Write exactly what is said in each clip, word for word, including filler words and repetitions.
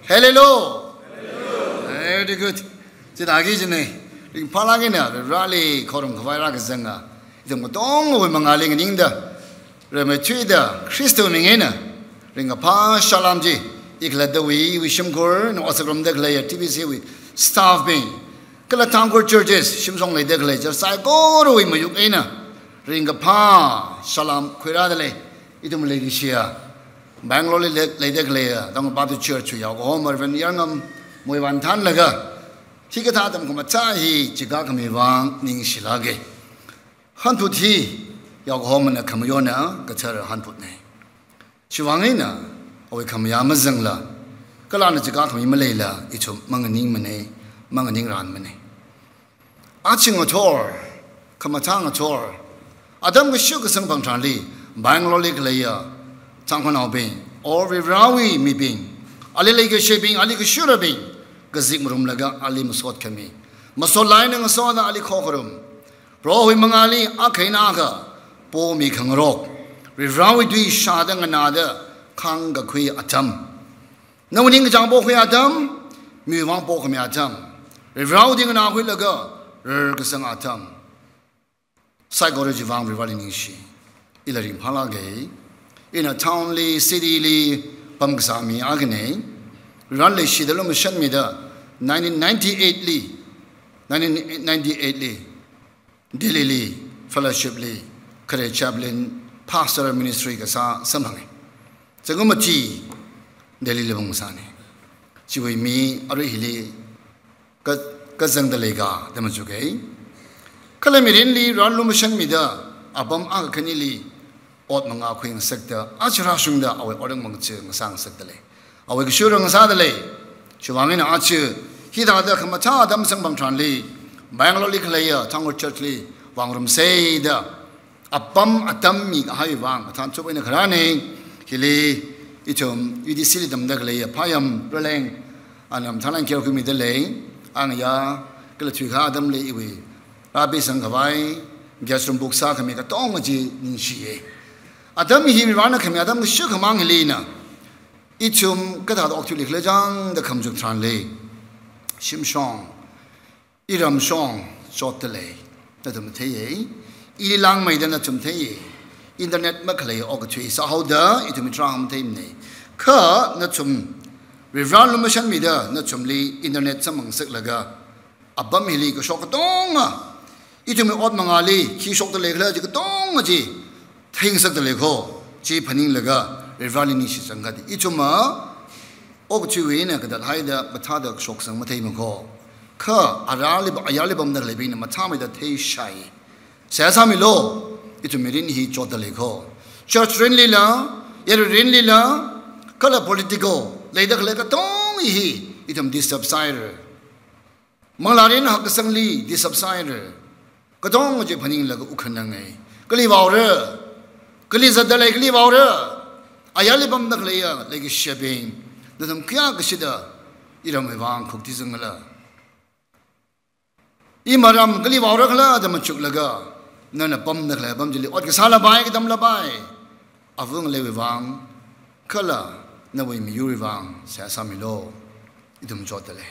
Hallelujah. Very good. Chithāki jine. Ringphālāk eina Vareli khorumkhavai rākazanga, ithum katongawui mangāli nganingda, ramei thuida Khristawui ming eina ringkaphā shalom chi, i khalattawui, iwui shimkhur, ina otsak ngarumda khalei T B C wui staff bing, kala Tangkhul churches, shimshong leida khalei church saikorawui mayuk eina ringkaphā shalom khuirāda lei. Ithum leikashiya Bangalore li lei, leida khalei Tangkhul Baptist Church wui yaokahoma Reverend Yarngam Muivanthanlaga, hikathā atam khamathā hi chikākhami vang ningshilāke. Hanphut hi yaokahomana khamayona kathara hanphutne. Chiwui vang eina awui khamayā mazangla, kala ana chikākhami maleila, ithum manganingmane, manganingrānmane. Aja ngathor, khamathā ngathor, atam kashuk kasang pangtharanli, Bangalore li khaleiya Tangkhulnaobing, or Varewui mibing, ali leikashibing, ali kashurabing, kazip ngarumlaga ali masot khami, masot eina ngasoda ali khokharum, Prohowui mangāli akha eina akha pomi khangarok, Varewui tui shāda nganāda khāngkakhui atam, nawui ningkachāng pokhui atam, miwui vang pokhami atam, Varewui tui nganākhuilaga rarkasang atam, saikora chiwui vang Vareli ningshi. Ila ringphālāke. Ina town li, city li pamkasā mi akhane. Varena leishida lumashanmida, nineteen ninety-eight li, nineteen ninety-eight li Delhi li fellowship li khare chaplain, pastor ministry kasā samphange. Zingkum mati Delhi li pamkasāne. Chiwui mi arui hili ka, kazangda leika da machuke. Kala mirinli Varena lumashanmida, apam akha khanili ot mangā khuingasakta, aja rāshungda awui otram mangachee ngasāngasakta lei. Awui kashura ngasāda lei. Chiwui vang eina aja hithāda khamathā atam samphang tharanli, Bangalore li khaleiya Tangkhul church li vāngarumsei da apam atam mikahaiwui vang mathānchup eina kharāne. Hili ithum U T C li tamda khaleiya Phayam Raleng, ana mathālāk eina care khuimida lei. Angayā kala thuikahai atamli iwui rāpisangkhavai, guest room book sākhami katonga chi ningshiye. Atam hi Varena khami atam kashuk khamang hili eina, ithum kathāda okthuili khala chang da khamachuk tharanli, shimshong, iramshong chotda lei, nathum theiye. Ili langmeida nathum theiye. Internet makhalei okathui sāhaoda ithum tarākha matheimane. Kha nathum Varena lumashanmida nathumli internet samphangngasaklaga, apam hili kashok katonga, ithumwui ot mangāli khi shokda leikhala chi katonga chi theingasakta lei kho, chi phaninglaga Vareli ningshi zangkahai. Ithumva okathuiwui eina katathaida mathāda shoksang matheimana kho. Kha arali pa, ayarli pamda khaleibingna mathāmeida theishai. Seihā sāmilu, ithum mirin hi chotda lei kho. Church mirinlila, yar mirinlila, kala political leida khalei katonga hi ithum disturb sāhaira. Manglā mirin hakkasangli disturb sāhaira. Katonga chi phaninglaga wukkhanange. Kali vāhaora? Kali zatda lei, kali vāhaora? Ayarli pamda khaleiya leikashibing, nathum kayākha shida iramwui vang khuktizangkhala? Imaram kali vāhaora khala da machuklaga, nana pamda khalei apam chili ot kasāla pai, katamla pai, avung leiwui vang, kala nawui miyurwui vang seihā sāmilu. Ithum chotda lei.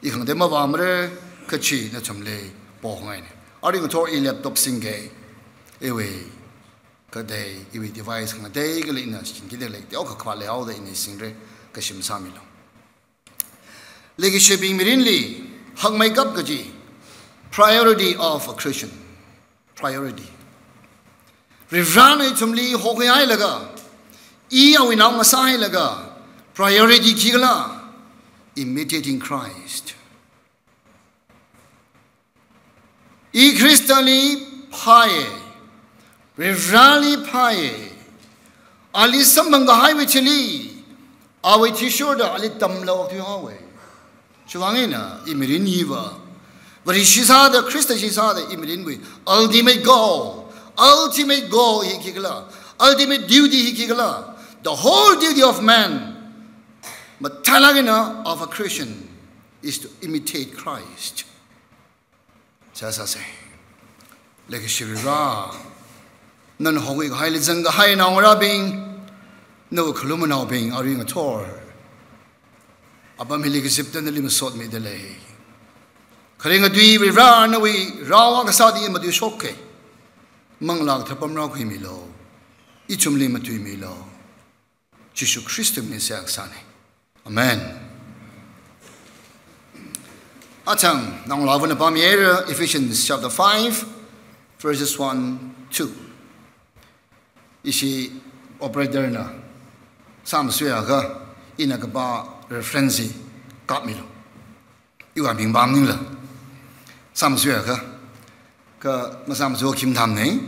I khangatei mavāmara, kha chi nathumli pongaine. Arui ngathor i laptop singke, iwui khangatei, iwui device khangatei kali ina singkida lei, teokha khavāt leihaoda ina singra, kashim sāmilu. Leikashibing, mirinli hakmeikap kaji, priority of a Christian. Priority. Varena ithumli hokhuihailaga, i awui nao ngasāhailaga, priority khikhala? Imitating Christ. I Khristali phāye, Vareli phāye, ali samphang kahaiwui thili, awui athishurda ali tamlaga thuihaowe. Chiwui vang eina i mirin hiva, Vare shisāda, Khrista shisāda i mirinwui ultimate goal, ultimate goal hi khikhala, ultimate duty hi khikhala? The whole duty of man, mathālāk eina of a Christian, is to imitate Christ. Seihā sāsei. Leikashi Vare, nana hokhui kahaili zangkahai naongarābing, nawui khalummanaobing arui ngathor, Apam hili kazipda nali masotmida lei. Kharinga tui Varivarā nawui rao akha sāda i matuishokkei. Manglā Kathara pamrākhuimilu. Ithumli matuimilu. Jishu Khrista mingli seihā kasāna. Amen. Achang, naongalāvana pāmihaira, Ephesians chapter five, verses one, two. Ishi operator na sāmasuiakha, ina kapā reference hi kapmilu. Iwui ming pam maningla. Sāmasuiakha, kha masāmasua khim thamna,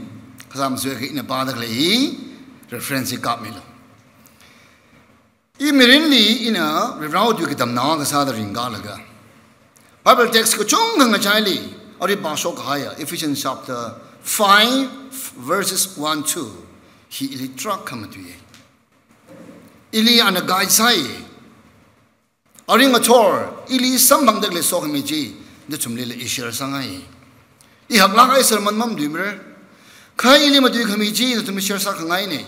kha sāmasuiakha ina pāda khalei hi reference hi kapmilu. I mirinli ina Varivarāwui tui katamnao akha sāda ringkalaga, Bible text kachungkha ngachaili, arui pāshok kahaiya, Ephesians chapter five, verses one, two. Hi ili tarākha matuiya. Ili ana guide sāya. Aring achor, ili samphangda khalei sokhami chi, nathumlila i share sāngai. I haklāk kahai sermon mamatuimara. Kha ili matuikhami chi, nathumli share sākhangaina.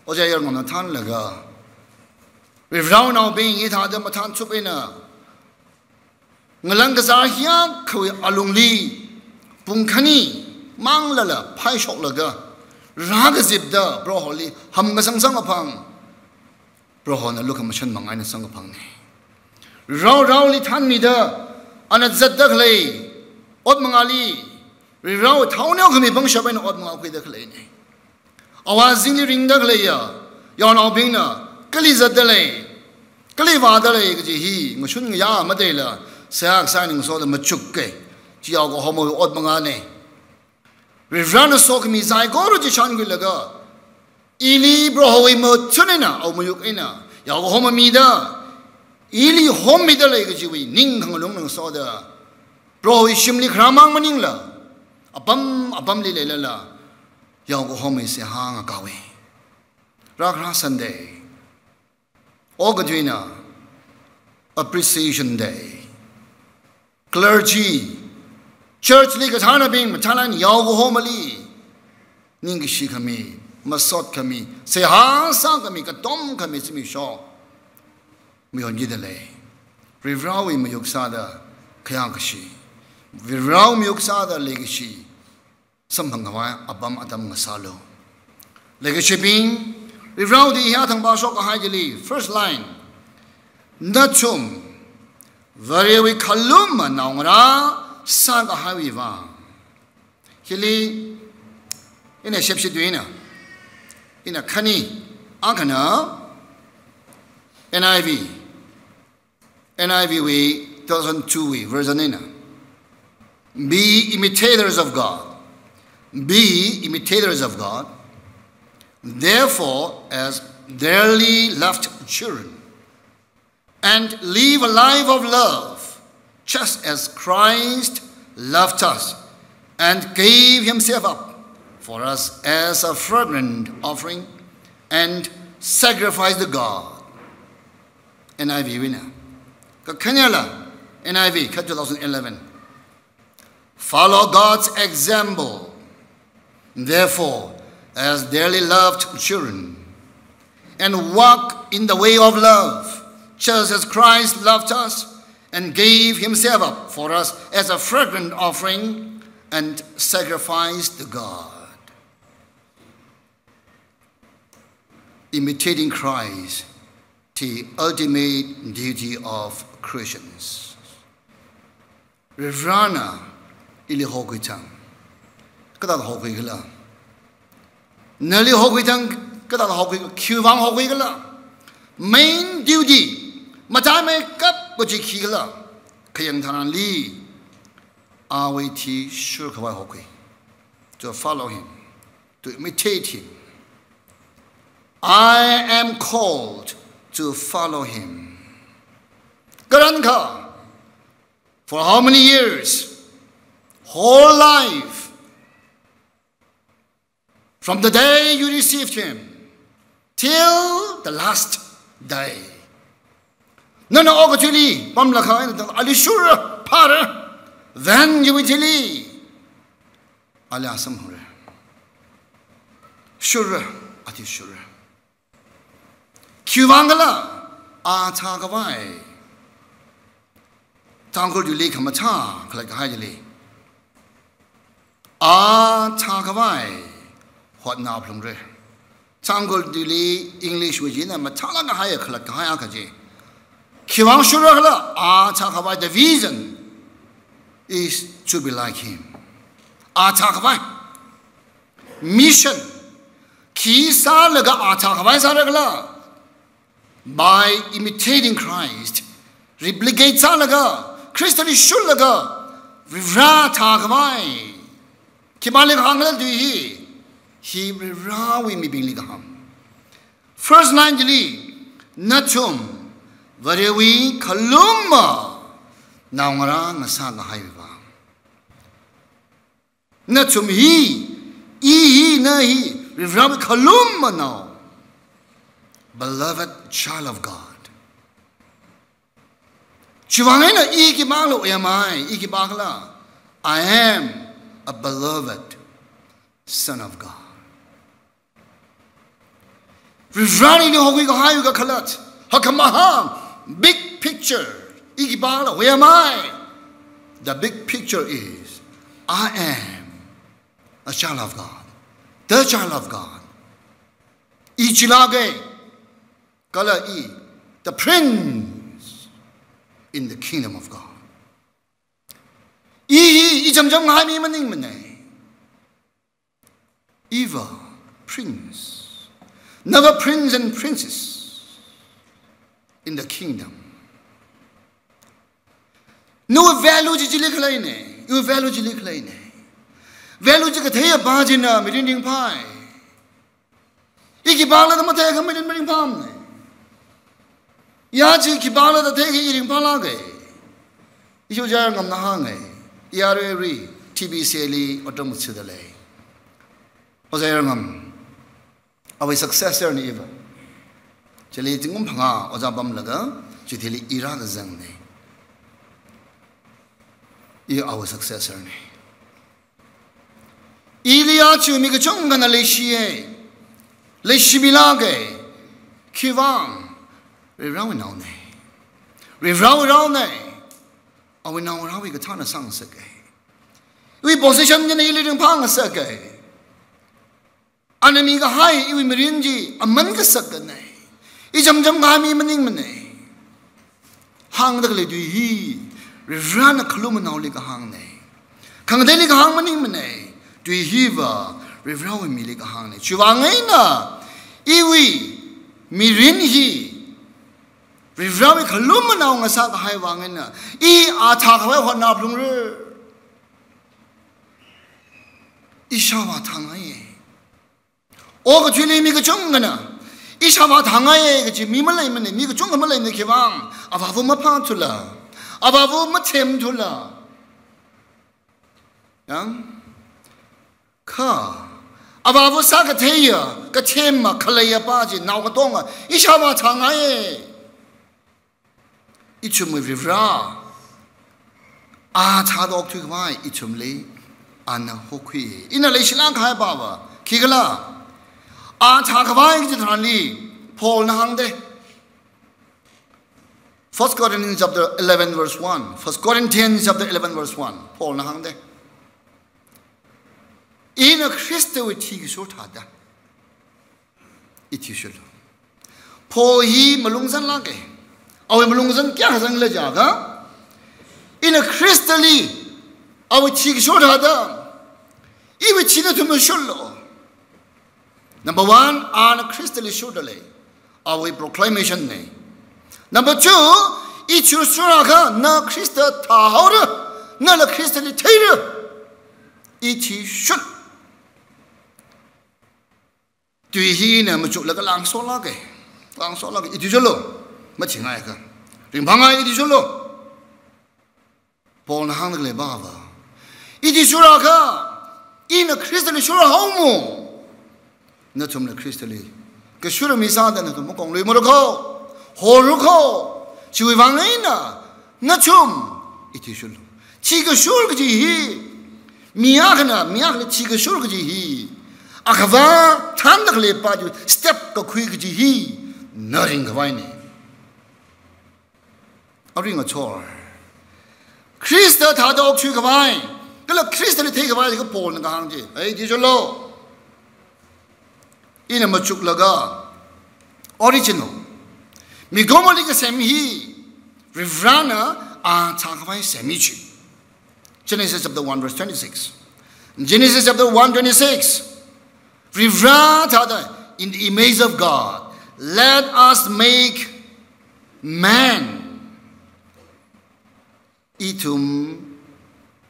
Ojā Yarngamna thānlaga, Varivarānaobing hithāda mathānchup eina, ngalang kazā hiyākhawui alungli, pung khani manglala phaishoklaga, rākazipda Proholi hamkasang samkaphang, Prohona lukhamashan mang eina samkaphangna. Rao raoli thānmida, ana zatda khalei ot mangāli, Varivarāwui thao neokhami pangshap eina ot mangā khuida khaleina. Awazingli ringda khaleiya yaonaobingna kali zatda lei, kali vāda lei kaji hi ngashun ngayā matheila, seihā kasā ngasoda machukkei. Chi yaokahomawui ot mangāna. Varivarāna sokhami saikora chi shānkhuilaga, ili Prohowui machun eina, awui mayuk eina, yaokahoma mida, ili hommida lei kajiwui ningkhangalung ngasoda, Prohowui shimli kharamang maningla, apam apamli leilala, yaokahomawui seihā ngakaowa. Rākhara Sunday, okathuina Appreciation Day. Clergy, church li kathānabing, mathālāk eina yaokahomali ningkashi khami, masot khami, seihā sākhami, katom khami zimiksho mayonchida lei. Varivarāwui mayuk sāda khayā kashi, Varivarāwui mayuk sāda leikashi samphang khavai apam atam ngasālu. Leikashibing, Varivarāwui tui hithāda pāshok kahai chili, first line, nathum Varewui khalum naongarā sākahaiwui vang. Hili ina shepshi tuina, ina khani, akhana N I V, N I V wui two thousand two wui version eina, "Be imitators of God. Be imitators of God. Therefore, as dearly loved children, and live a life of love, just as Christ loved us and gave himself up for us as a fragrant offering and sacrifice to God." N I V wuina. Kakhanela N I V kha two thousand eleven. "Follow God's example, therefore, as dearly loved children, and walk in the way of love, just as Christ loved us and gave himself up for us as a fragrant offering and sacrifice to God." Imitating Christ, the ultimate duty of Christians. Varivarāna ili hokhui thang, kathāda hokhui khala? Nali hokhui thang, kathāda hokhui, khiwui vang hokhui khala? Main duty, mataimeikap kaji khi khala? Khayang tharanli, awui athishur khavai hokhui. To follow him, to imitate him. I am called to follow him. Karankha, for how many years? Whole life. From the day you received him till the last day. Nana okathuili pamlakha, ali shurra, phāra, then you will believe. Ali asamhura. Shurra, athishurra. Khiwui vang khala? Athā khavai. Tangkhul tuili khamathā khalat kahai chili, athā khavai hotna phalungra. Tangkhul tuili English wui china mathālāk kahai, khalat kahai akha chi. Khiwuivang shurra khala, athā khavai, the vision is to be like him. Athā khavai. Mission. Khi sālaga athā khavai sāra khala? By imitating Christ, replicate sālaga, Khristali shullaga, Varivara thā khavai. Khipāli kahāng khala tui hi, hi Varivarawui mibingli kahāng. First line chili, nathum Varewui khalumma naongarā ngasā kahaiwui vang. Nathum hi, i hi, na hi, Varivarawui khalumma nao. Beloved child of God. Chiwuivang eina i khipākhala oyamai, i khipākhala. I am a beloved son of God. Varivarali hokhui kahaiwui kakhalat, hakkhamahāng, big picture, i khipākhala oyamai. The big picture is, I am a child of God, the child of God. I chilāka, kala i, the prince in the kingdom of God. I hi, i chamcham kahai mi maningmana. Iva prince. Nava prince and princess in the kingdom. Nawui value chi chili khaleina, iwui value chili khaleina. Value chi kathei apā china mirin ringphai. I khipākhala da matheiakha mirin maringphāmana. Ya chi khipākhala da theikha i ringphālāka. Ishi Ojā Yarngamna hānga. I arui arui T B C A li otram mutsuda lei. Ojā Yarngam, awui successor na iva. Chili zingkum phangā ojā pamlaga, chithili i rākazangna. I awui successor na. Ili aja mi kachungkhana leishiya, leishimilāka, khiwuivang, Varivarawui naona. Varivarawui naona, awui naongarāwui kathāna sāngasaka. Iwui position china ili ringphāngasaka. Ana mikahai iwui mirin chi aman kasak kana. I chamcham kahai mi maningmana. Hāngda khalei tui hi, Varivarana khalumma naoli kahāngna. Khangateili kahāng maningmana. Tui hiva, Varivarawui mili kahāngna. Chiwuivang eina, iwui mirin hi, Varivarawui khalumma nao ngasā kahaiwui vang eina, i athā khavai hotna phalungra. Ishāvā thāngaiya. Okathuili mi kachungkhana, ishāvā thāngaiya kachi mi maleimana, mi kachungkha maleimana khiwuivang, avāva maphāthula, avāva mathemthula. Yang, kha, avāva sākatheiya, kathema, khaleiya pā chi, nao katonga, ishāvā thāngaiya. Ithumwui Varivara, athāda okthui khavai ithumli, ana hokhui. Ina leishilāk kahai pāva, khikhala, athā khavai kaji tharanli, Paulna hāngda. First Corinthians chapter eleven verse one. First Corinthians chapter eleven verse one. Paulna hāngda. Ina Khristawui thikashur thāda. I thishurlu. Paul hi malung zanglāka. Awui malung zan kayākha zangla jiakha, ina Khristali awui thikashur thāda, iwui thina nathumli shurlu. Number one, ana Khristali shurda lei. Awui proclamation na. Number two, i thishur akha na Khrista thāhaora, nala Khristali theira. I thishur. Tui hi ina machuklaga langsolāka. Langsolāka, i thishurlu. Mathingaiakha. Ringphāngai, i thishurlu. Paulna hāngda khalei pāva, i thishur akha, ina Khristali shurhaomo. Nathumla Khristali kashura mi sāda nathum makongluimara kho, horra kho. Chiwuivang eina, nathum, i thishurlu. Thikashur kaji hi, mi akhana, mi akhali thikashur kaji hi, akhava thānda khalei pā chi step kakhui kaji hi, na ringkhavaina. Arui ngachor, Khrista thāda okthuikhavai, kala Khristali theikhavai, kha Paulna kahāng chi. Ei, tijolo. Ina machuklaga, original. Mikumoli kasem hi, Varivarana a thākhavai sem hi chi. Genesis chapter one verse twenty-six. Genesis chapter one twenty-six. Varivara thāda, in the image of God, let us make man. Ithum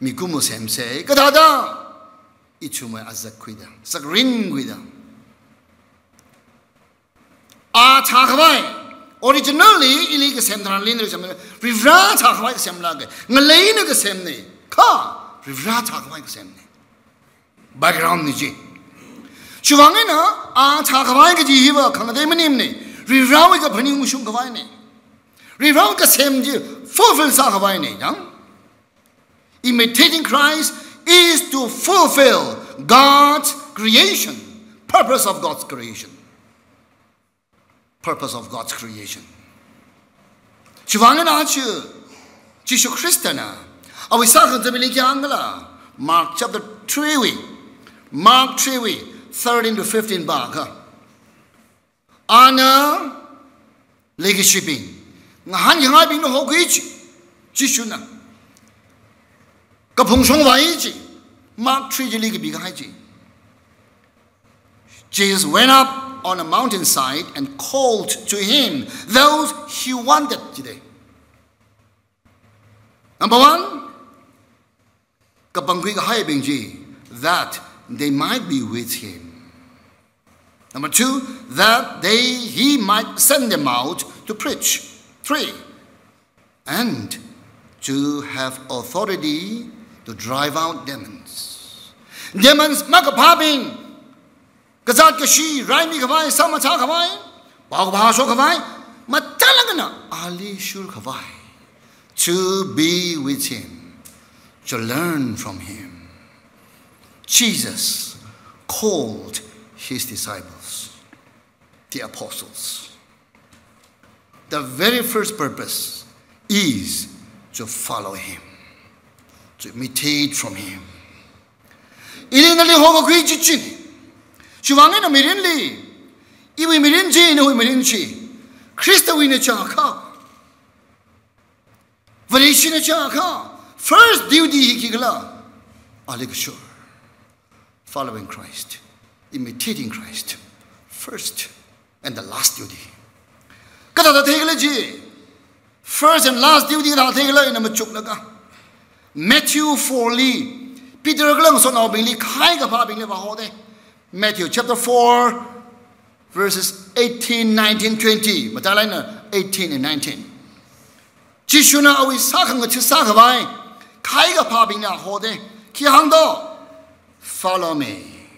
mikumo semsa, kathāda, ithumwui azak khuida, zakrin khuida. A thākhavai, originally, ili kasem tharan lin kasem, Varivara thākhavai kasemlāka, ngaleina kasemna, kha, Varivara thākhavai kasemna. Background na chi. Chiwuivang eina, a thākhavai kaji hiva khangatei maningmana. Varivarawui kaphaning mashungkhavaina. Varivarawui kasem chi fulfill sākhavaina, yang. Imitating Christ is to fulfill God's creation, purpose of God's creation. Purpose of God's creation. Chiwuivang eina chi, Jishu Khristana, awui sākhangathabingli khi hāngkhala, Mark chapter three wui, Mark three wui, thirteen to fifteen pākha. Ana leikashibing, ngahānkhangaibingna hokhui chi, Jishuna. Kaphungshong vāi chi, Mark three chili kapikahai chi. Jesus went up on a mountainside and called to him those he wanted, jida. Number one, kapangkhui kahaibing chi, that they might be with him. Number two, that they, he might send them out to preach. Three, and to have authority to drive out demons. Demons makaphābing, kazāt kashi raimikhavai, sāmachākhavai, paokaphā shokkhavai, mathālāk eina ali shurkhavai, to be with him, to learn from him. Jesus called his disciples, the apostles. The very first purpose is to follow him, to imitate from him. Ili nali hokakhui chi china. Chiwuivang eina mirinli, iwui mirin chi, nawui mirin chi, Khristawuina chiakha, Vareshina chiakha, first duty hi khikhala, ali kashur. Following Christ, imitating Christ, first and the last duty. Kathāda theikhala chi, first and last duty kathāda theikhala ina machuklaga, Matthew four li, Peter kala ngasotnaobingli, khai kaphābingli vāhoda. Matthew chapter four, verses eighteen, nineteen, twenty. Matailāk eina eighteen and nineteen. Jishuna awui sākhangatha sākhavai, khai kaphābingna hoda, khi hāngdo, "Follow me."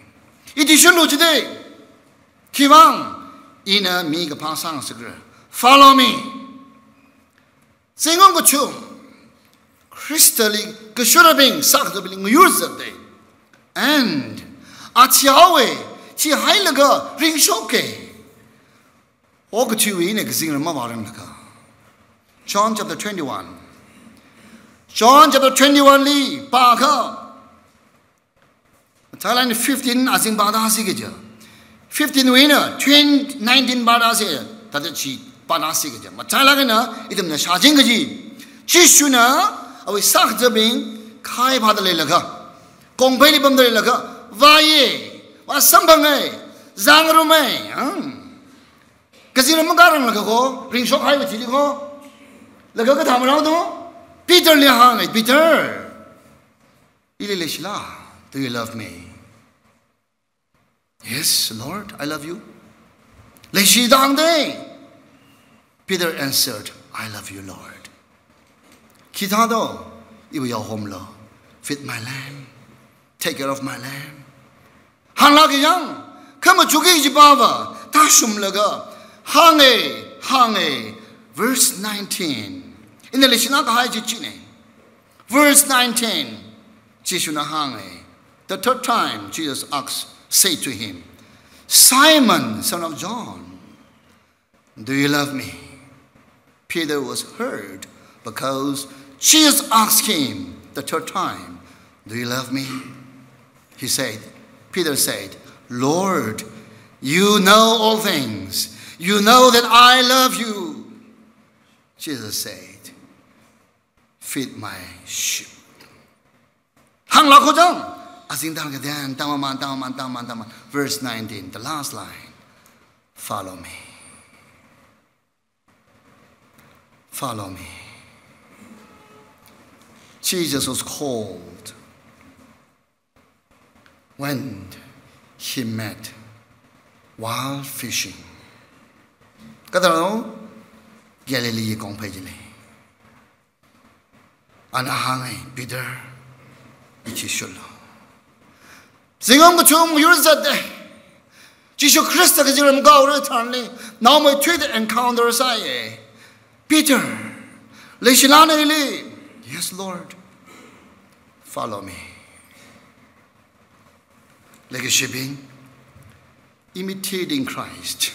Iti shunlu jida, khiwuivang, ina mi kaphā sāngasakra. Follow me. Zingkum kachung, Khristali kashurabing, sākhangathabingli ngayur zatta. And, a thihaowa, thihailaga ringshoka. Okathuiwui eina kazingram mavāranglakha. John chapter twenty-one. John chapter twenty-one li pākha. Matailāk eina fifteen azing pāda si kaja. Fifteen wui eina twenty, nineteen pāda si, thāda chi pāda si kaja. Matailāk eina ithumna shāching kaji. Jishuna awui sākhangathabing khai phāda leilakha, kongpeili pamda leilakha, vāya, vāsamphanga, zangruma, ang. Kazingram makaranglakha kho, ringshok haiwa chili kho. Laga kathā marao do? Peterli hānga, "Peter, ili leishila, do you love me?" "Yes, Lord, I love you." Leishi da hāngda. Peter answered, "I love you, Lord." Khi thādo, iwui yaohomlo. "Feed my lamb. Take care of my lamb." Hānglāka yang, kha machukki kaji pava, tāshunglaga, hānga, hānga, verse nineteen. Ina leishina kahai chi china. Verse nineteen, Jishuna hānga. The third time Jesus asked, said to him, "Simon, son of John, do you love me?" Peter was hurt because Jesus asked him the third time, "Do you love me?" He said, Peter said, "Lord, you know all things. You know that I love you." Jesus said, "Feed my sheep." Hānglu kho chang, azing tang kadan, tang maman, tang maman, tang maman, tang maman. Verse nineteen, the last line. "Follow me. Follow me." Jesus was called when he met while fishing. Kathāda? Galilee kongphei chili. Ana hānga, "Peter, ichi shutlu." Zingkum kachungkha yur zatta. Jishu Khrista kazingram gaora tharanli, naomeithuida encounter sāya. "Peter, leishilana ili?" "Yes, Lord." "Follow me." Leikashibing, imitating Christ.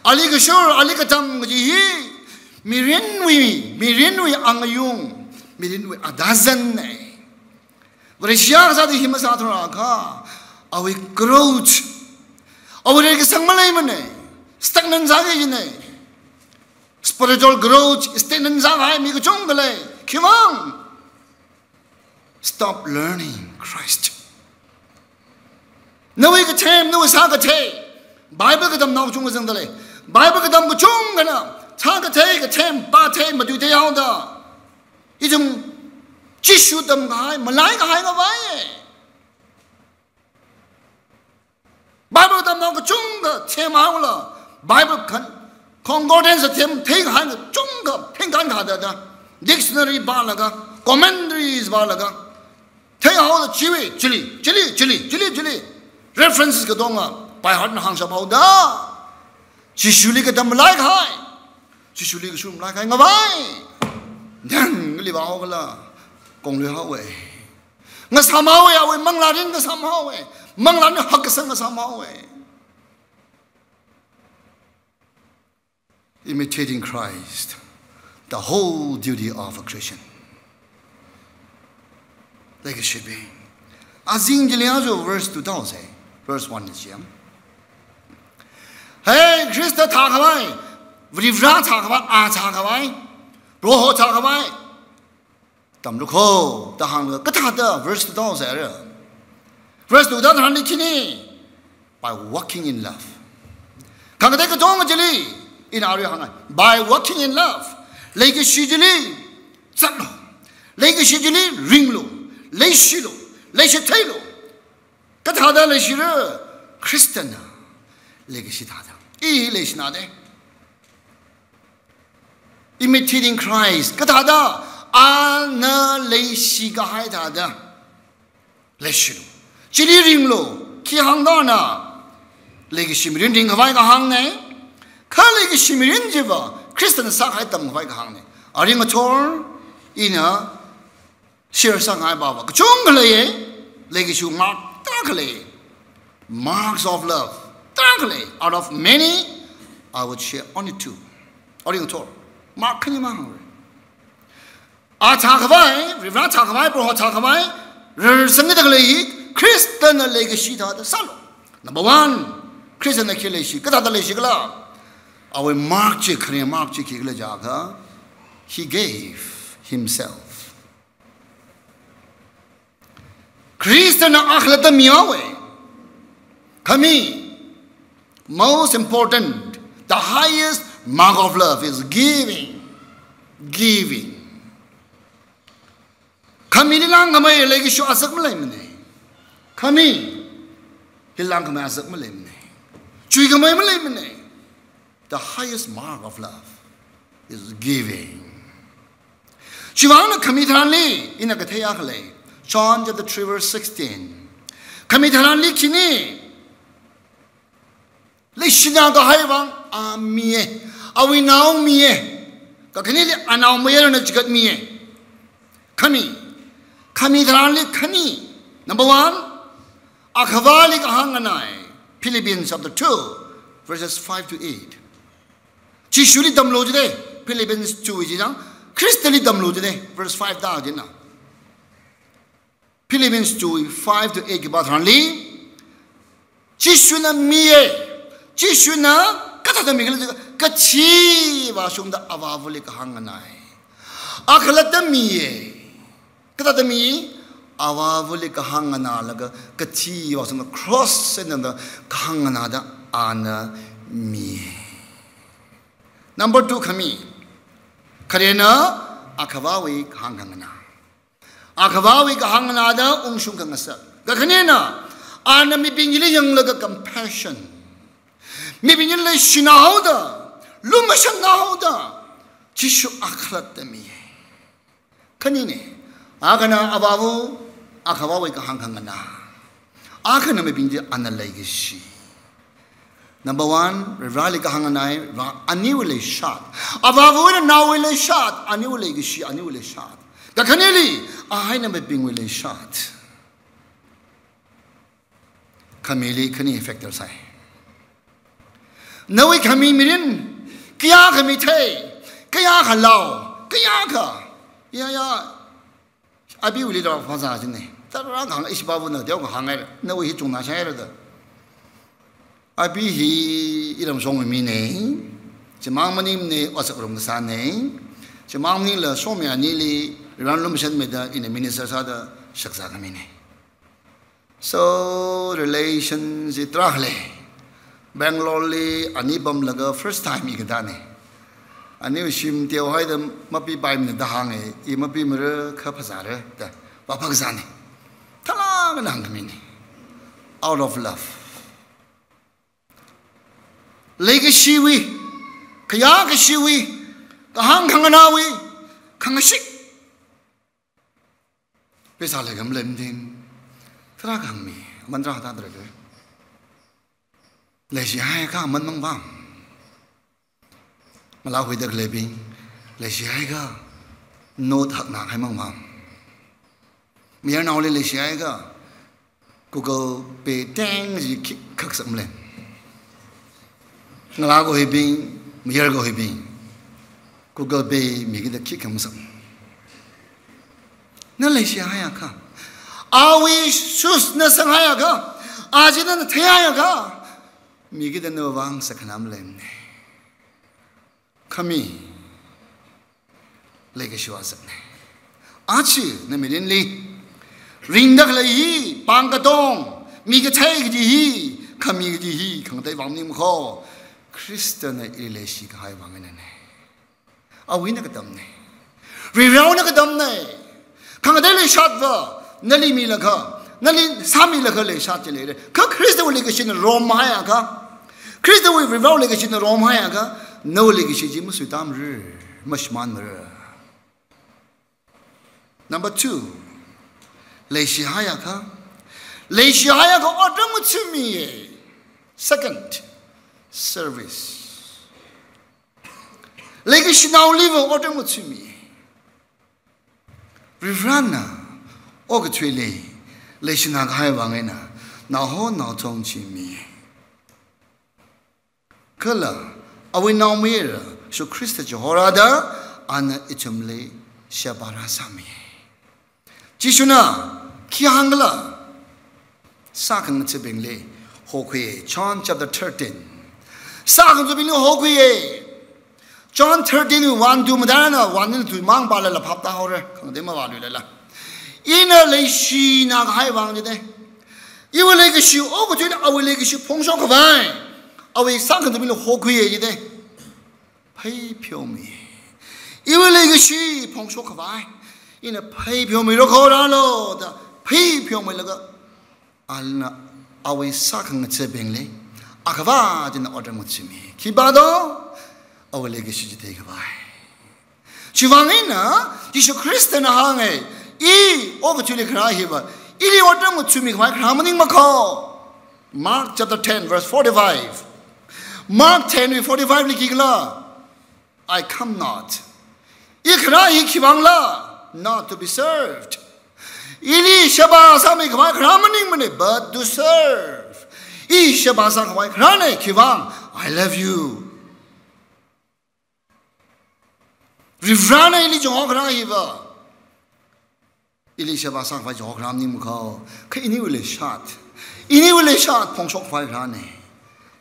Ali kashur, ali katam kaji hi, mirinwui, mirinwui angayung, mirinwui adazan ne. Vareshi kasāda hi masāthurakha, awui growth, awui reikasang maleimana, stagnant sāki kajina. Spiritual growth stagnant sākahai mi kachungkha lei. Khimang. Stop learning Christ. Nawui kathem, nawui sākathei. Bible katamnao kachungkha zangda lei. Bible katam kachungkhana sākathei, kathem, pāthei, matuithei haoda, ithum Jishu tamkahai malaikahai ngavai. Bible tamnao kachungkha themhaola, Bible khan, concordance themtheikahai kachungkha thengkān kha da da. Dictionary pālaga, commentaries pālaga, theihaoda chiwui, chili, chili, chili, chili, chili. References katonga by heart na hāngshap haoda. Jishuli katam malaikahai, Jishuli kashur malaikahai ngavai. Nang kali vāhao kala, konglui haowa. Ngasām haowa, awui manglārin ngasām haowa. Manglārin hakkasang ngasām haowa. Imitating Christ, the whole duty of a Christian. Leikashibing, azing chili aja verse two tao se, verse one li chiam. Hey, Khrista thākhavai, Varivara thākhavai, A thākhavai, Proho thākhavai tamlu kho, da hānglaga, kathāda verse two tao sāra. Verse two tharanli khani, by walking in love. Khangatei katonga chili, ina arui hānga, by walking in love. Leikashi chili zatlu. Leikashi chili ringlu. Leishilu. Leishitheilu. Kathāda leishira? Khristana leikashi thāda. I leishina de. Imitating Christ. Kathāda? Ana leishikahai thāda leishilu. Chili ringlu. Khi hāngda na? Leikashi mirin ringkhavai kahāngna. Kha leikashi mirin chiva Khristana sākahai tamkhavai kahāngna. Arui ngathor ina share sāngai baba kachungkha leiya, leikashi mark tarākha lei. Marks of love tarākha lei. Out of many, I would share only two. Arui ngathor mark khani mang hāngra. A thākhavai, Varivara thākhavai, Proho thākhavai, rarsangda khalei hi Khristana leikashi thāda sālu. Number one, Khristana khi leishi, kathāda leishi kala? Awui mark chi, khare mark chi khikhala jiakha, he gave himself. Khristana akhalatta mihaowa. Khami, most important, the highest mark of love is giving. Giving. Khamili langkhamei leikashi azak maleimana. Khamili langkhamei azak maleimana. Chuikhamei maleimana. The highest mark of love is giving. Chiwuivang eina khami tharanli ina kathei akha lei. John chapter three verse sixteen. Khami tharanli khani leishina kahai vang a miya. Awui nao miya. Kakhaneli anaomayarana chigat miya. Khami. Khami tharanli khani. Number one, Akhavali kahāng nganai, Philippians chapter two, verses five to eight. Jishuli tamlu jide, Philippians two chi chang, Khristali tamlu jine, verse five da jina. Philippians two, five to eight ki pātharanli, Jishuna miye, Jishuna kathāda mikhala jiakha, kathi vāshungda Avāvali kahāng nganāi. Akhalatta miye, kathāda mi, Avāvali kahāng nganālaga, kathi vāshungda cross eina da kahāng nganāda ana miye. Number two khami, kharena Akhavāwui kahāng khanganā. Akhavāwui kahāng nganāda ungshung khangasak. Kakhanena, ana mibingli yanglaga compassion. Mibingli leishina haoda, lumashanna haoda, Jishu akhalatta mi. Khanine, akhana Avāva, Akhavāwui kahāng khanganā. Akhana mibingli ana leikashi. Number one, Vareli kahāng nganāi, Vare aniwui leishat. Avāvawui eina Naowui leishat, aniwui leikashi, aniwui leishat. Kakhaneli, ahaina mibingwui leishat. Khamili khani factor sai. Nawui khami mirin, kayākha mithei, kayākha lao, kayākha, ya, ya, abiwuili rāphāzā jine. Tarā kahāng ishi pāvana teokha hāngngai, nawui hi chungna shaira da. Abi hi iramshongwui mine, chimang maningmane, otsak rum kasāne. Chimang maningla somi anili, ran lumashanmida, ina minister sāda shakzā khamine. So, relation chi tarākha lei. Bangalore li ani pamlaga first time i katāne. Aniwui shim teohaida mapipaimana da hānge, i mapimara kha phazāra da, vāphā kazāne. Thalākana hāngkhamine. Out of love. Leikashiwui, kayākashiwui, kahāng khanganāwui, khangashik. Pheisā leikha maleimaning, tarākha hāngmi, aman tarākha tātara kha. Leishihaiakha aman mangpam. Ngalākhuida khaleibing, leishihaiakha note hakna khai mangpam. Mayarnaoli leishihaiakha Google Pay teng chi khik khaksak malei. Ngalākahaibing, mayarkahaibing, Google Pay mikida khik khangasak. Na leishihaiakha, awui shoes na sanghaiakha, aja nana theihaiakha, mikida nawui vang sakkhanā maleimane. Khami leikashiwui azakne. Aja na mirinli ringda khalei hi, pāng katong, mi kathei kaji hi, khami kaji hi khangatei vang maningmakho, Khristana ili leishikahai vang einane. Awuina katamne. Varivarāna katamne. Khangatei leishatva nali milaga, nali sāmilaga leishat chi leira. Kha Khristawui leikashina romhaiakha, Khristawui Varivarāwui leikashina romhaiakha, nawui leikashi chi masuitāmara, mashimānmara. Number two, leishihaiakha, leishihaiakha otram ngathamiye. Second, service. Leikashinaoliva otram ngathami. Varivarāna okathuili leishinakahai vang eina naoho naothong chi mi. Kala awui naomayara Jishu Khrista chihorāda ana ithumli sheba rāsāmi. Jishuna khi hāngkhala, sākhangathabingli hokhuiye, John chapter thirteen. Sākhangathabingli hokhuiye. John thirteen, one to madana, one to mang pālala phap tāhaora, khangatei mavāluilala. Ina leishinakahai vang jide. Iwui leikashi okathuina awui leikashi phongshok khavai, awui sākhangathabingli hokhuiye jide. Phei pheomi. Iwui leikashi phongshok khavai, ina phei pheomi rokho rālo da, phei pheomilaga, ana awui sākhangathabingli akhava china otram ngathami. Khipā do, awui leikashi chithei khavai. Chivang eina Jishu Khristana hānge, I okathuili kharā hiva, ili otram ngathami khavai kharā maningmakho. Mark chapter ten, verse forty-five. Mark ten wui forty-five li khikhala, I come not. I kharā hi khivangla, not to be served. Ili sheba sāmi khavai kharā maningmane, but to serve. I sheba sā khavai kharāne, khivang, I love you. Varivarana ili chungkharā hiva, ili sheba sākhavai chungkharā maningmana. Kha iniwuili shat, iniwuili shat phongshokhavai kharāna.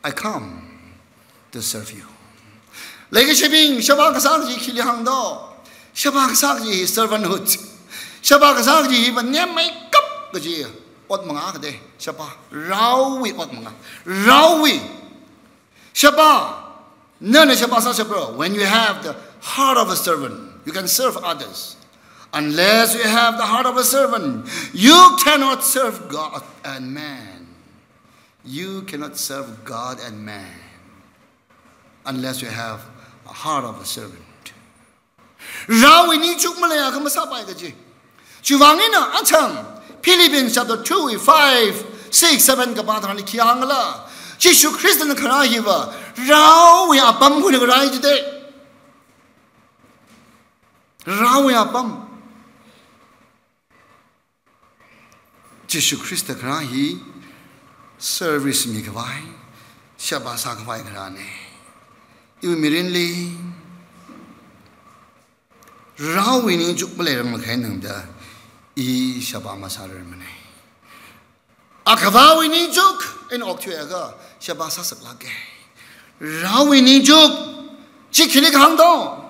I come to serve you. Leikashibing, sheba kasā kaji khili hāngdo? Sheba kasā kaji hi servanthood. Sheba kasā kaji hiva nemmeikap kaji ot manga kade. Sheba, raowui ot manga. Raowui. Sheba, nana sheba sāshapra, when you have the heart of a servant, you can serve others. Unless you have the heart of a servant, you cannot serve God and man. You cannot serve God and man unless you have a heart of a servant. Raowui ningchuk maleiakha masāpai kaji. Chiwuivang eina achang Philippians chapter two, five, six, seven kapā tharanli khi hāngla, Jishu Khristana kharā hiva raowui apam khuina kharā jide. Raowui apam. Jishu Khrista kharā hi service mikhavai, sheba sākhavai kharāna. Iwui mirinli raowui ningchuk maleirang makhainangda, i sheba masārarmana. Akhavawui ningchuk eina okthuiakha sheba sāsaklāka. Raowui ningchuk, chi khili kahāngdo?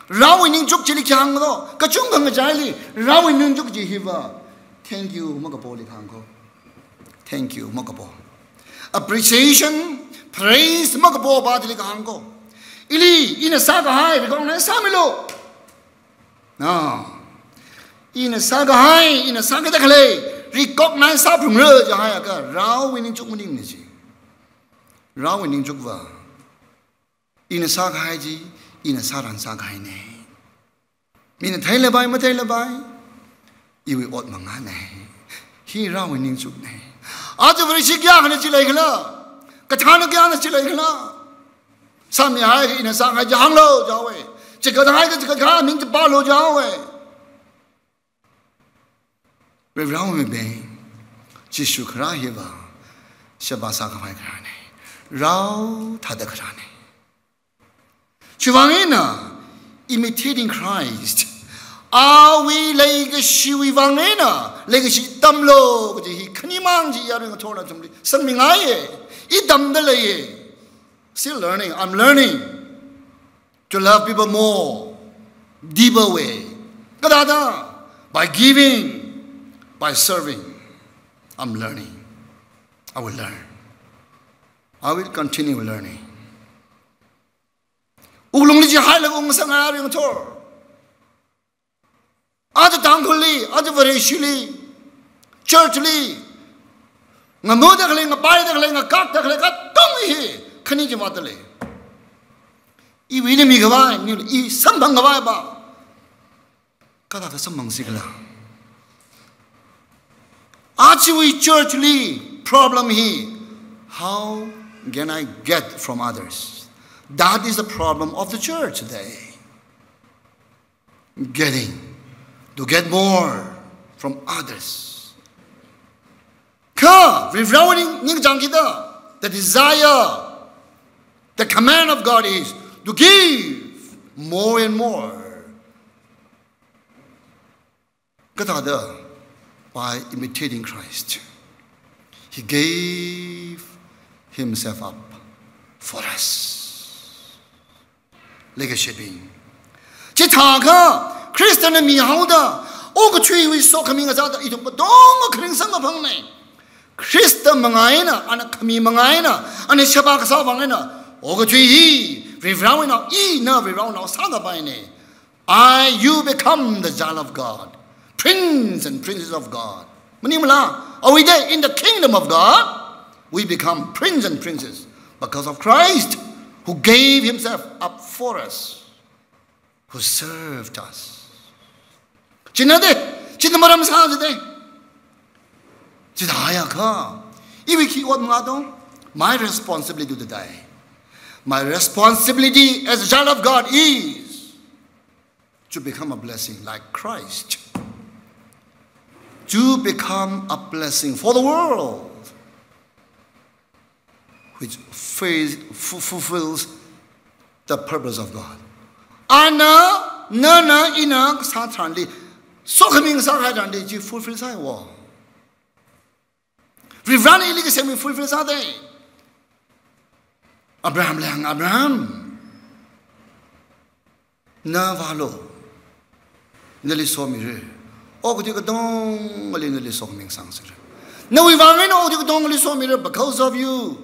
Raowui ningchuk chili khi hāngdo? Kachungkha ngachaili raowui ningchuk chi hiva thank you makapoli kahāng ko. Thank you makapo. Appreciation, praise makapo pa chili kahāng ko. Ili, ina sākahai recognize sāmilu. Na, ina sākahai, ina sākada khalei recognize sāphungra jihaiakha raowui ningchuk maningmana chi. Raowui ningchukva ina sākahai chi, ina sāran sākahaina. Mina theilapai, matheilapai, iwui ot mangana. Hi raowui ningchukna. Aja Vareshi kayākhana chi leikhala? Kathāna kayāna chi leikhala? Sāmihaiakha ina sākahai chi hānglu jihaowa. Chikathāhaiakha chikathā ming chi pālu jihaowa. Varivarāwui mibing, Jishu kharā hiva sheba sākhavai kharāna. Rao thāda kharāna. Chiwuivang eina, imitating Christ, awui leikashiwui vang eina leikashi tamlu kaji hi khanimang chi yaruingathor nathumli sangmingaiya. I tamda leiya. Still learning, I'm learning to love people more, deeper way. Kathāda? By giving, by serving. I'm learning. I will learn. I will continue learning. Wuklungli chihailaga ungsang yaruingathor. Aja Tangkhulli, aja Vareshili, church li, ngamuda khalei, ngapaida khalei, ngakakda khalei, katonga hi khani chi vāda lei. Iwui eina mikhavai, ni i samphangkhavai pa. Kathāda samphangsi khala? Ajawui church li problem hi, how can I get from others? That is the problem of the church today. Getting, to get more from others. Kha, Varivarāwui ning, ningchāng kida, the desire, the command of God is to give more and more. Kathāda? By imitating Christ. He gave himself up for us. Leikashibing, chithākha Khristana mihaoda okathuiwui sokhami ngazāda ithum katonga kharing samkaphangna. Khrista manga eina, ana khami manga eina, ana sheba kasā vang eina, okathui hi Varivarāwui nao, ina Varivarāwui nao sākapaina. I, you become the child of God, prince and princess of God. Maningmala? Are we there in the kingdom of God? We become prince and princess because of Christ, who gave himself up for us, who served us. China de, china maram sāsi de. Chithāhaiakha, iwui khi ot manga do? My responsibility today, my responsibility as a child of God is to become a blessing like Christ, to become a blessing for the world, which face, fu-, fulfills the purpose of God. Ana nana ina kasā tharanli, sokhami ngasākahai tharanli chi fulfill sāhaiwo. Varivarana ili kasem hi fulfill sāda. Abrahamli hānga, Abraham, na vālu, nali somira. Okathui katongali nali sokhami ngasāngasakra. Nawui vang eina okathui katongali somira. Because of you,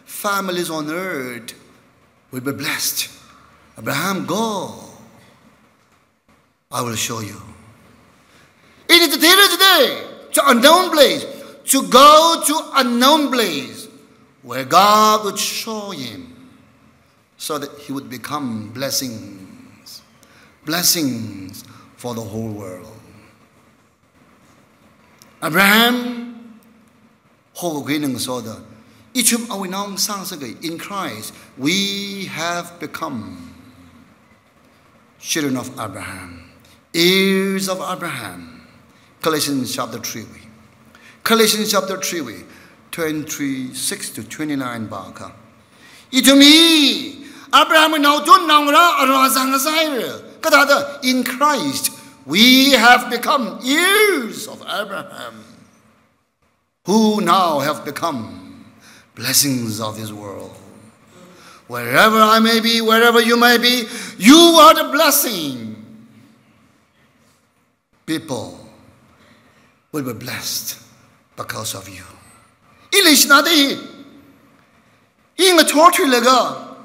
families on earth will be blessed. Abraham, go. I will show you. Ini tithira today to unknown place, to go to unknown place where God would show him, so that he would become blessings, blessings for the whole world. Abraham, hokhuingasoda, ithum awui nao ngasāngasaka. In Christ, we have become children of Abraham, heirs of Abraham. Galatians chapter three wui. Galatians chapter three wui, twenty-six to twenty-nine pākha, ithum hi Abrahamwui naotun naongarā aruihon ngasāhaira. Kathāda, in Christ, we have become heirs of Abraham, who now have become blessings of this world. Wherever I may be, wherever you may be, you are the blessing. People will be blessed because of you. Ili shina de, i ngathor thuilaga,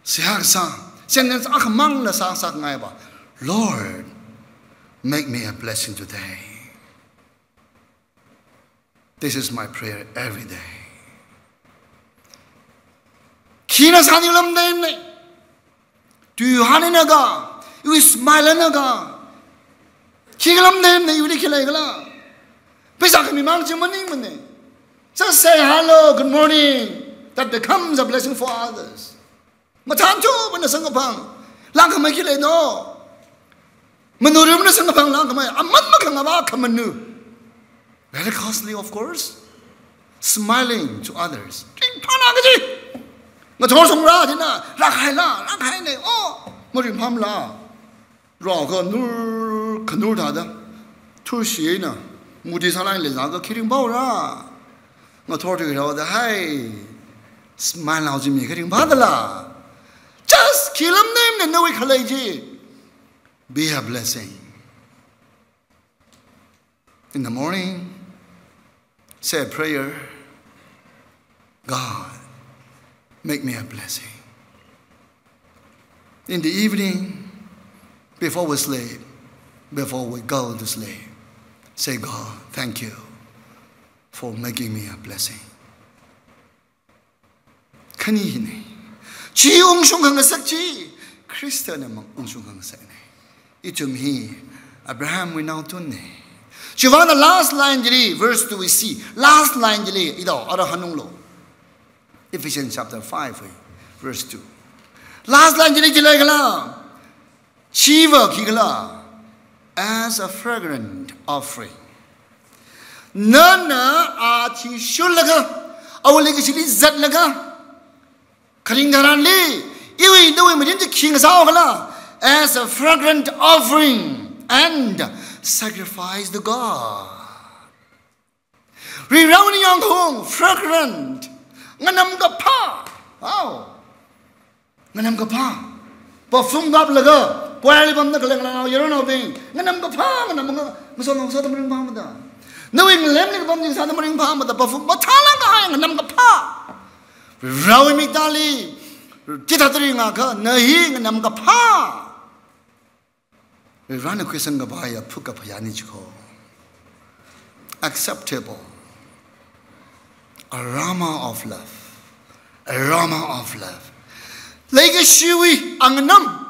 seihā kasā, sentence akhamangla sāsāngaiva, Lord, make me a blessing today. This is my prayer every day. Khina sāni lamdem ne. Tui hāninaga, iwui smile naga, khi lamdem ne, iwuili khi leikhala. Pheisā khami mang chi maningmane. Just say hello, good morning. That becomes a blessing for others. Mathānchubana samkaphang langkhamei khi leino. Manurumna samkaphang langkhamei, aman makhangava khamanu. Very costly, of course. Smiling to others. Ringphāna kaji. Ngathor shongra china, rākhaila, rākhaine, oh, maringphāmala. Rao khanur, khanur thāda. Thurshi eina, muti sālai leizākha khi ringphāra. Ngathor thuihaoda, hai, smile haochi mi khi ringphādala. Just khi lamdem ne nawui khalei chi. Be a blessing. In the morning, say a prayer. God, make me a blessing. In the evening, before we sleep, before we go to sleep, say, God, thank you for making me a blessing. Khani hine. Chi ungshung khangasak chi, Khristana mang ungshung khangasakne. Ithum hi Abrahamwui naotunne. Chiwuivang last line chili, verse two we see. Last line chili, ito, ara hanunglo. Ephesians chapter five, verse two. Last line chili khi leikhala. Chiva khikhala, as a fragrant offering. Nana athishurlaga, awui leikashili zatlaga, kharing tharanli, iwui nawui marin chi khi ngasāhaokhala, as a fragrant offering and sacrifice to God. Varivarāwui ningyāng kaung, fragrant. Nganamkaphā. Wow. Nganamkaphā. Perfume kaplaga, choirli pamda khalei ngalānao yaronnao bing, nganamkaphā, nganam nga, ngasotnao ngasotda maringphāmada. Nawui ngalemli kapam chi sāda maringphāmada, perfume mathālāk kahai nganamkaphā. Varivarāwui miktāli, chithāda ringakha, na hi nganamkaphā. Varivarāna khuisangkapaiya phuk kaphayāni chiko. Acceptable. Aroma of love. Aroma of love. Leikashiwui anganam.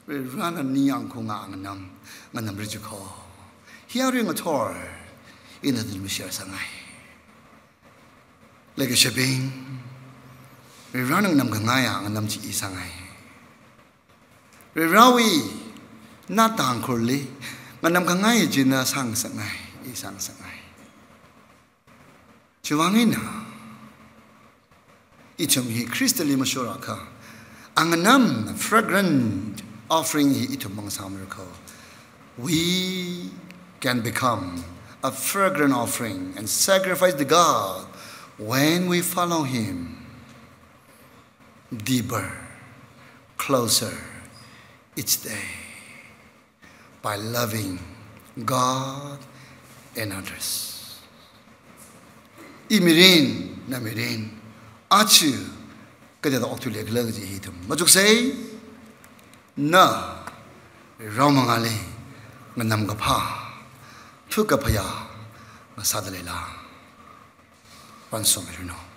Varivarāna ningyāng kaunga anganam. Nganamra chiko. Hiya ring ngathor. Ina din mishare sāngai. Leikashibing. Varivarāna nganamkangaiya anganam chi i sāngai. Varivarāwui nā Tangkhulli, nganamkangai china sāngasakngai, i sāngasakngai. Chiwuivang eina, ithum hi Khristali mashorakha, Anganam, fragrant offering hi ithum mang samar ko. We can become a fragrant offering and sacrifice to God when we follow Him deeper, closer each day by loving God and others. Imirin, namirin, achu, kathāda okthuili khala kaji hi ithum machuksei, na, rao mangāli, nganam kaphā, thukaphayā, ngasāda leila. Pānshomiranu.